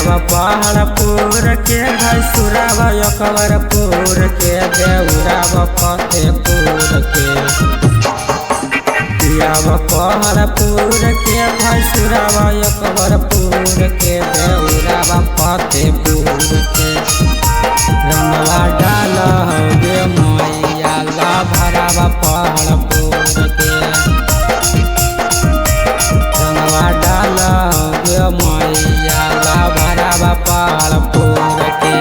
पियावा पहाड़पुर के भैसुरावा अकबरपुर के देउरावा फतेहपुर के। पियावा पहाड़पुर के भैसुरावा अकबरपुर के देउरावा फतेहपुर के। रंगवा डाल गे मैया ला भरावा पहाड़पुर के। रंगवा डाल गे मैया ला भरावा पहाड़पुर के।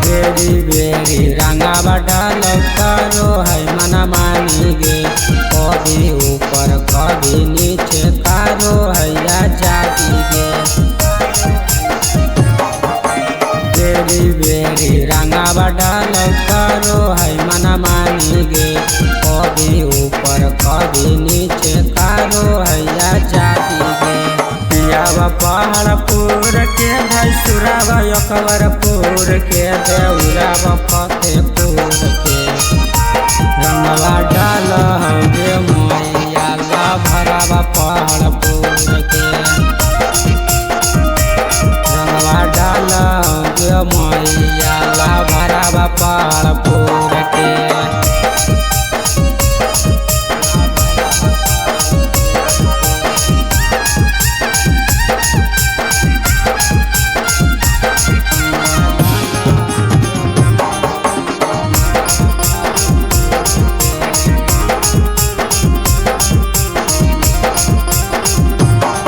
बेरी बेरी रंगावा डाल करो है मना मानी गे, कभी ऊपर कभी नीचे करो है आजादी गे। बेरी बेरी रंगावा डाल करो है मना मानी गे, कभी ऊपर कभी नीचे करो है आजादी गे। पियावा पहाड़पुर के भैसुरावा अकबरपुर के देउरावा फतेहपुर के। रंगवा डाल गे मैया ला भरावा पहाड़पुर के। रंगवा डाल गे मैया ला भरावा पहाड़पुर के।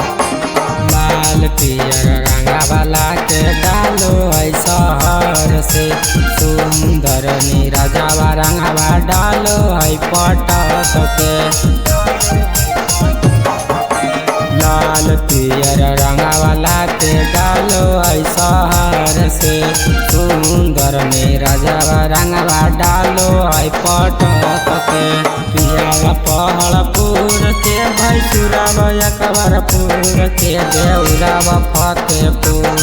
लाल पियर रंगावाला के डालो है शहर से, सुंदर नीरजावा रंगावा डालो है पटक के। लाल पियर रंगावाला के डालो है शहर से, सुंदर नीरजावा रंगावा डालो है पटक के। पियावा पहाड़पुर के भैसुरावा अकबरपुर के देउरावा फतेहपुर